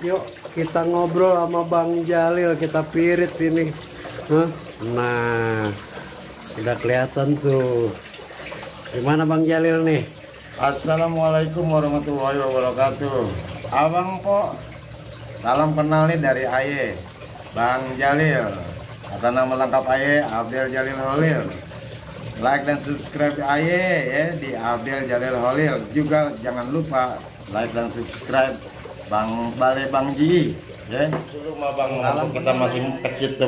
Yuk kita ngobrol sama Bang Jalil, kita pirit ini. Nah, udah kelihatan tuh. Gimana Bang Jalil nih? Assalamualaikum warahmatullahi wabarakatuh. Abang kok salam kenal nih dari Aye, Bang Jalil. Kata nama lengkap Aye, Abdel Jalil Holil. Like dan subscribe Aye ya di Abdel Jalil Holil. Juga jangan lupa like dan subscribe Bang Bale Bang Ji. Ya. Dulu mah Bang, waktu kita masih kecil tuh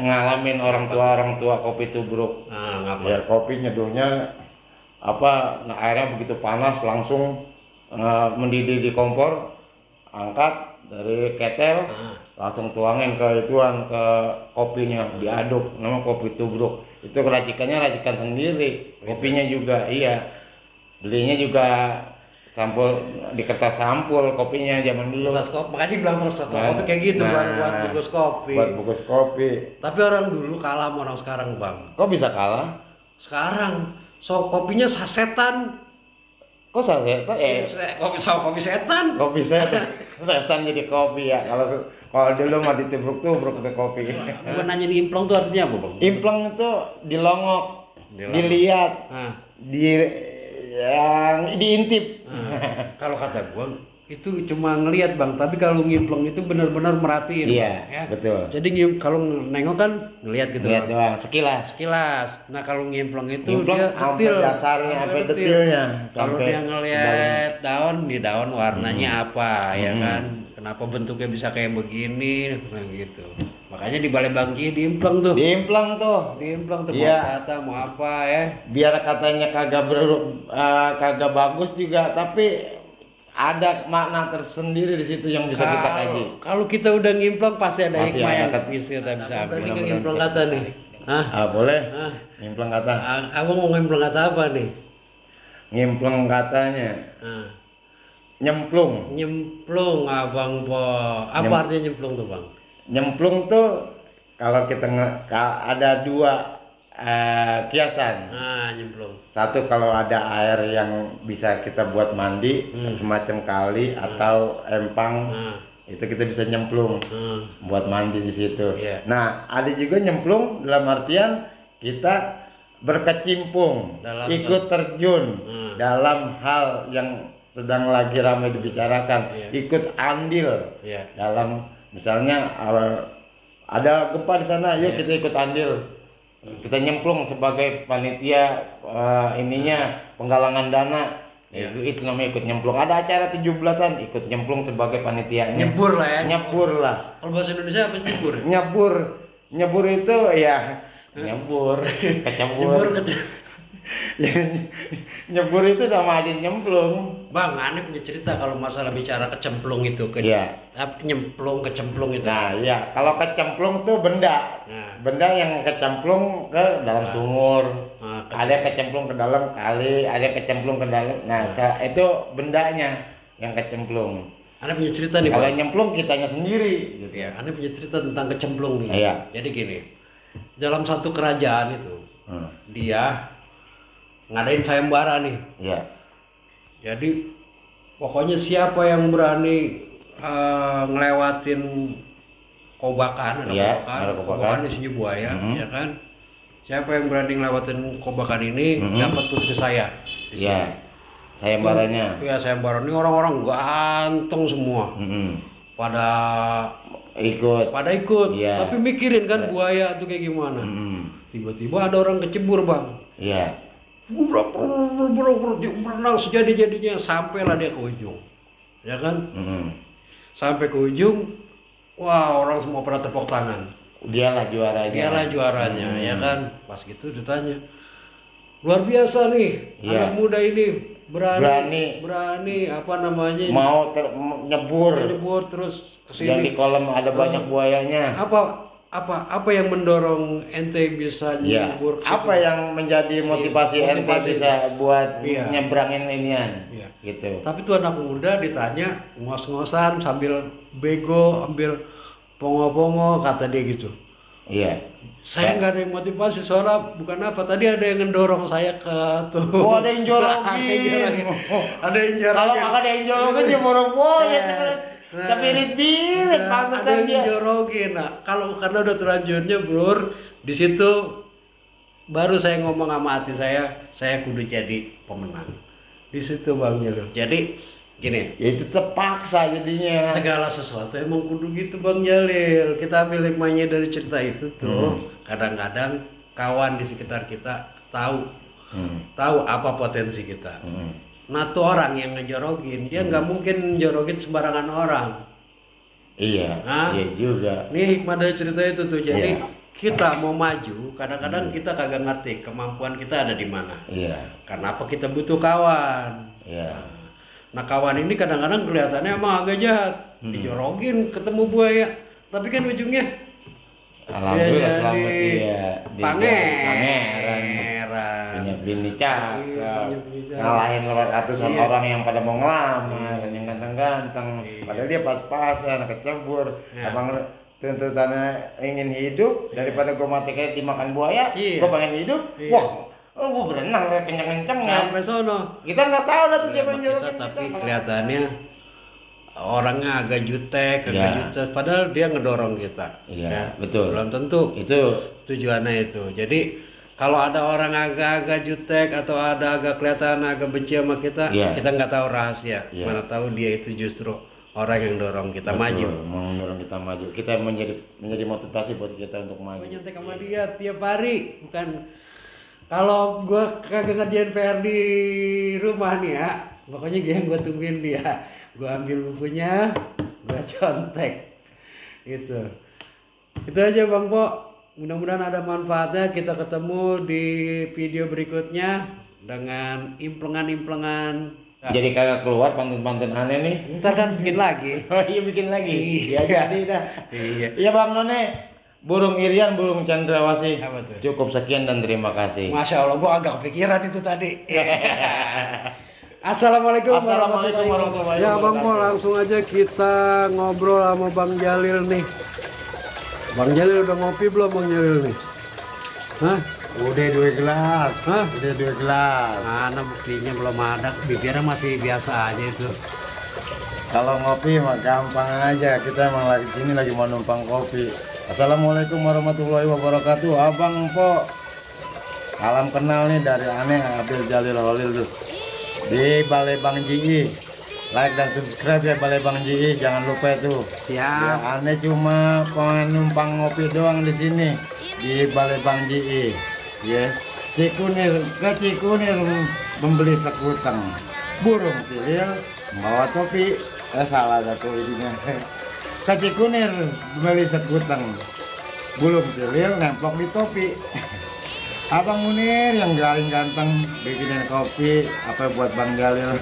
ngalamin orang tua kopi tubruk. Nah, Ya kopi nyeduhnya nah, airnya begitu panas langsung mendidih di kompor, angkat dari ketel, langsung tuangin ke kopinya, diaduk, namanya kopi tubruk. Itu racikannya racikan sendiri, kopinya juga iya, belinya juga sampul di kertas sampul kopinya zaman dulu. kertas kopi, makanya dibilang kertas kopi kayak gitu, buat bungkus kopi. Buat bungkus kopi. Tapi orang dulu kalah sama orang sekarang Bang. Kok bisa kalah? Sekarang kopinya sasetan. Kok sasetan? Kopi setan. Kopi setan jadi kopi ya. Kalau dulu mah ditubruk-tubruk ke kopi. Gua nanya di implong tuh artinya apa Bang? Implong itu dilongok, dilihat, diintip. Kalau kata gua itu cuma ngelihat Bang, tapi kalau ngimplong itu benar-benar merhatiin. Iya, ya? betul. Jadi kalau nengok kan ngelihat gitu. Lihat doang, sekilas. Nah kalau ngimplong itu Ngimplong dia sampai detil, dasarnya, sampai detilnya. Kalau Sampai dia ngelihat daun, di daun warnanya apa, ya kan? Kenapa bentuknya bisa kayak begini, nah gitu. Makanya di Balai Bangki diimplong tuh. Diimplong tuh. Diimplong tuh Iya. mau kata mau apa ya? Biar katanya kagak bagus juga, tapi ada makna tersendiri di situ yang bisa kita kaji. Kalau kita udah ngimplong pasti ada Pasti hikmah ada yang kata. bisa kita bisa ambil. Ini Mudah-mudahan ngimplong bisa. kata nih. Boleh. Hah? Ngimplong kata. Abang mau ngimplong kata apa nih? Ngimplong katanya. Nah, Nyemplung. nyemplung abang po. Apa artinya nyemplung tuh Bang? Nyemplung tuh kalau kita ada dua kiasan. Nyemplung. Satu kalau ada air yang bisa kita buat mandi, semacam kali atau empang, itu kita bisa nyemplung buat mandi di situ. Iya. Nah, ada juga nyemplung dalam artian kita berkecimpung, ikut terjun dalam hal yang sedang lagi ramai dibicarakan, ikut andil dalam misalnya ada gempa di sana, yuk kita ikut andil. Kita nyemplung sebagai panitia penggalangan dana. Itu namanya ikut nyemplung. Ada acara 17-an ikut nyemplung sebagai panitia. Nyebur lah ya. Nyebur lah. Kalau bahasa Indonesia apa nyebur? Nyebur. Nyebur itu ya nyebur, kecebur. Nyebur itu sama aja nyemplung. Bang, aneh punya cerita kalau masalah bicara kecemplung itu nyemplung kecemplung itu. Nah, iya, kalau kecemplung tuh benda. Benda yang kecemplung ke dalam sumur. Ada yang kecemplung ke dalam kali, ada yang kecemplung ke dalam. Nah, itu bendanya yang kecemplung. Aneh punya cerita nih, Kalau Bang. nyemplung kitanya sendiri gitu. Ya, aneh punya cerita tentang kecemplung nih. Iya. Jadi gini. Dalam satu kerajaan itu, dia ngadain sayembara nih. Iya. Jadi pokoknya siapa yang berani ngelewatin kobakan, ada kobakan isinya buaya, ya kan? Siapa yang berani ngelewatin kobakan ini dapat putri saya. Iya. Sayembaranya. Iya, sayembara ini orang-orang ganteng semua. Pada ikut. Iya. Tapi mikirin kan buaya tuh kayak gimana. Tiba-tiba ada orang kecebur, Bang. Iya. Berenang sejadi-jadinya sampailah dia ke ujung, ya kan? Sampai ke ujung, wah orang semua pada tepuk tangan. Dialah juaranya. Ya kan? Pas gitu ditanya, luar biasa nih, anak muda ini berani apa namanya? Mau nyebur terus kesini. Yang di kolam ada banyak buayanya. Apa yang mendorong ente bisa nyebur? Apa yang menjadi motivasi ente bisa buat nyebrangin inian? Gitu. Tapi tuh anak muda ditanya ngos-ngosan sambil bego, ambil pongo-pongo, kata dia gitu. Iya. Saya nggak ada yang motivasi, soalnya bukan apa. Tadi ada yang ngedorong saya ke tuh. Oh, ada yang jorogin. Ada yang jorogin. Kalau ada yang jorogin ya boro-boro ya. Kepirit-pirit panas ada yang dia. jorogin. Nah, kalau karena udah terlanjurnya, Bro, di situ baru saya ngomong sama hati saya kudu jadi pemenang. Di situ Bang Jalil. Jadi gini, Ya itu terpaksa jadinya. segala sesuatu emang kudu gitu Bang Jalil. Kita ambil hikmahnya dari cerita itu tuh. Kadang-kadang kawan di sekitar kita tahu apa potensi kita. Nah tuh orang yang ngejorogin, dia nggak mungkin jorogin sembarangan orang. Iya, iya juga. Ini hikmah dari cerita itu tuh. Jadi Iya. kita mau maju, kadang-kadang kita kagak ngerti kemampuan kita ada di mana. Iya, Karena apa kita butuh kawan. iya. Nah kawan ini kadang-kadang kelihatannya emang agak jahat, dijorogin ketemu buaya, tapi kan ujungnya Alhamdulillah dia selamat jadi dia pangeran. punya bini cakep, Iya, punya bini cakep. ngalahin ratusan Iya. orang yang pada mau ngelamar, yang ganteng-ganteng, Iya. padahal dia pas-pasan, kecebur. Iya. Abang tuntutannya ingin hidup daripada gua mati kayak dimakan buaya, Iya. gua pengen hidup. Iya. Wah, gua berenang kayak kenceng-kencengnya. Sampai sono. Kita nggak tahu dah tuh siapa yang Kita, jorogin tapi kita. kelihatannya orangnya agak jutek, Iya. padahal dia ngedorong kita. Iya, Ya, betul. Belum tentu Itu tujuannya itu. Jadi kalau ada orang agak-agak jutek atau ada agak kelihatan agak benci sama kita, Iya. kita nggak tahu rahasia. Iya. Mana tahu dia itu justru orang yang dorong kita maju. mendorong kita maju. Kita menjadi motivasi buat kita untuk maju. Gue nyantek sama dia tiap hari, bukan kalau gua kagak ngerjain PR di rumah nih ya, pokoknya dia yang gua tungguin dia. Gua ambil bukunya, gua contek. Gitu. Itu aja Bang Po. Mudah-mudahan ada manfaatnya. Kita ketemu di video berikutnya dengan implengan-implengan. Jadi kagak keluar pantun-pantun aneh nih. Ntar kan bikin lagi. Oh iya bikin lagi. Iya jadi dah. Iya. Iya Bang None. Burung Irian, burung cendrawasih. Apa tuh? Cukup sekian dan terima kasih. Masya Allah, gua agak kepikiran itu tadi. Assalamualaikum warahmatullahi Ya Bang Po, wabarakatuh. langsung aja kita ngobrol sama Bang Jalil nih. Bang Jalil udah ngopi belum Bang Jalil nih? Hah? Udah 2 gelas. Hah? Udah 2 gelas. Mana buktinya belum ada, bibirnya masih biasa aja itu. Kalau ngopi mah gampang aja. Kita emang lagi sini lagi mau numpang kopi. Assalamualaikum warahmatullahi wabarakatuh. Abang Po. Salam kenal nih dari aneh Abdul Jalil Holil tuh. Di Balai Bang Ji. Like dan subscribe ya Balai Bang Ji. Jangan lupa itu. Ya, Siap. aneh cuma numpang ngopi doang di sini di Balai Bang Ji. Ya, Cikunir ke Cikunir membeli sekuteng. Burung pilil membawa topi. Salah satu isinya. Ke Cikunir membeli sekuteng. Burung pilil nempok di topi. Abang Munir yang garing ganteng bikinin kopi apa buat Bang Jalil.